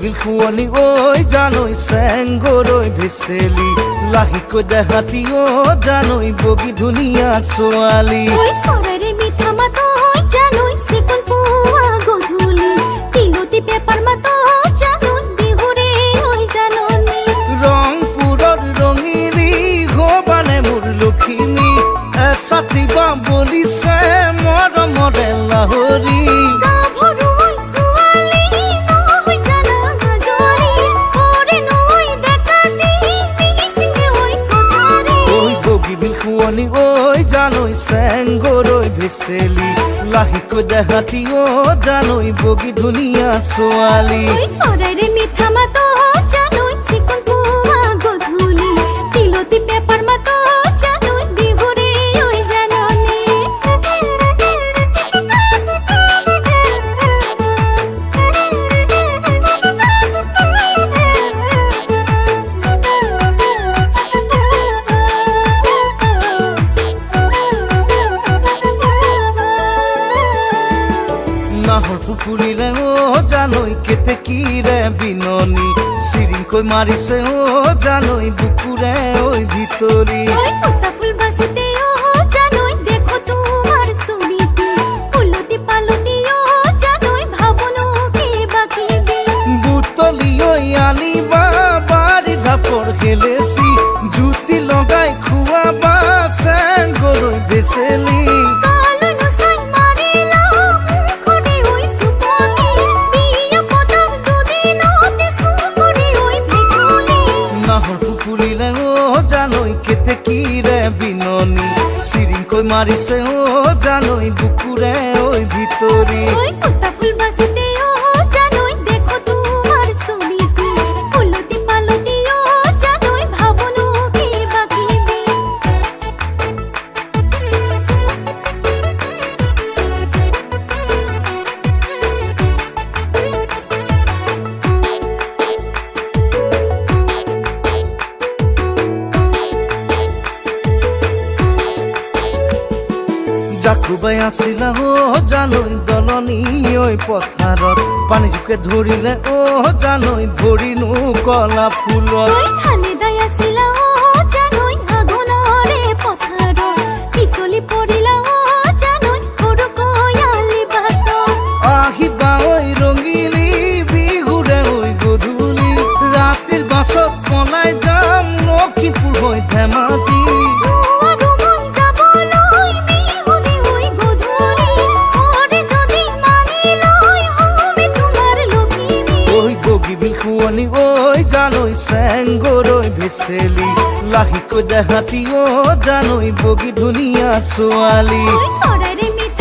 বগীবিল শুৱনি ঐ জানৈ চেংগৰৈ ভেচেলি লাহিকৈ দেহাতি অ জানৈ বগী ধুনীয়া ছোৱালী ঐ চৰাইৰে মিঠা মাত ঐ জানৈ চিকুণ পুৱা গধূলি তিলতি পেপাৰ মাত জানৈ বিহুৰে ঐ জাননী ৰংপুৰৰ ৰঙিলী হবানে মোৰ লখিমী এচাতিবা বলিছে মৰমৰে লাহৰী ঐ জানৈ চেংগৰৈ ভেচেলি লাহিকৈ দেহাতি অ জানৈ বগী ধুনীয়া ছোৱালী ঐ চৰাইৰে মিঠা মাত জানৈ চিকুণ পুৱা গধূলি তিলতি পেপাৰ মাত জানৈ বিহুৰে ঐ জাননী নাহৰ পুখুৰীৰে অ জানৈ কেতেকীৰে বিননি চিৰিংকৈ মাৰিছে অ জানৈ বুকুৰে ঐ ভিতৰি ঐ পোতা ফুল বাচোতে অ জানৈ দেখো তোমাৰ ছবিটি উলটি পালটি অ জানৈ ভাবনো কিবা কিবি বুটলি ঐ আনিবা বাৰী ঢাপৰ খেলেছি জুতি লগাই খুৱাবা চেংগৰৈ ভেচেলি জানৈ কেতেকীৰে বিননি চিৰিংকৈ মাৰিছে অ জানৈ বুকুৰে ঐ ভিতৰি ঐ পোতা ফুল বাচোতে অ জানৈ দেখো তোমাৰ ছবিটি উলটি পালটি অ জানৈ ভাবনো কিবা কিবি জাকুবাই আছিলা অ জানৈ দলনি ঐ পথাৰত পানী জোকে ধৰিলে অ জানৈ ভৰিনো কলা ফুলত ঐ ধানে দাই আছিলা অ জানৈ আঘোণৰে পথাৰত পিছলি পৰিলা অ জানৈ সৰু কয়ালি বাটত আহিবা ঐ ৰঙিলী বিহুৰে ঐ গধূলি ৰাতিৰ বাছত পলাই যাম লখিমপুৰ হৈ ধেমাজি শুৱনি ঐ জানৈ চেংগৰৈ ভেচেলি লাহিকৈ দেহাতি অ জানৈ বগী ধুনীয়া ছোৱালী ঐ চৰাইৰে মিঠা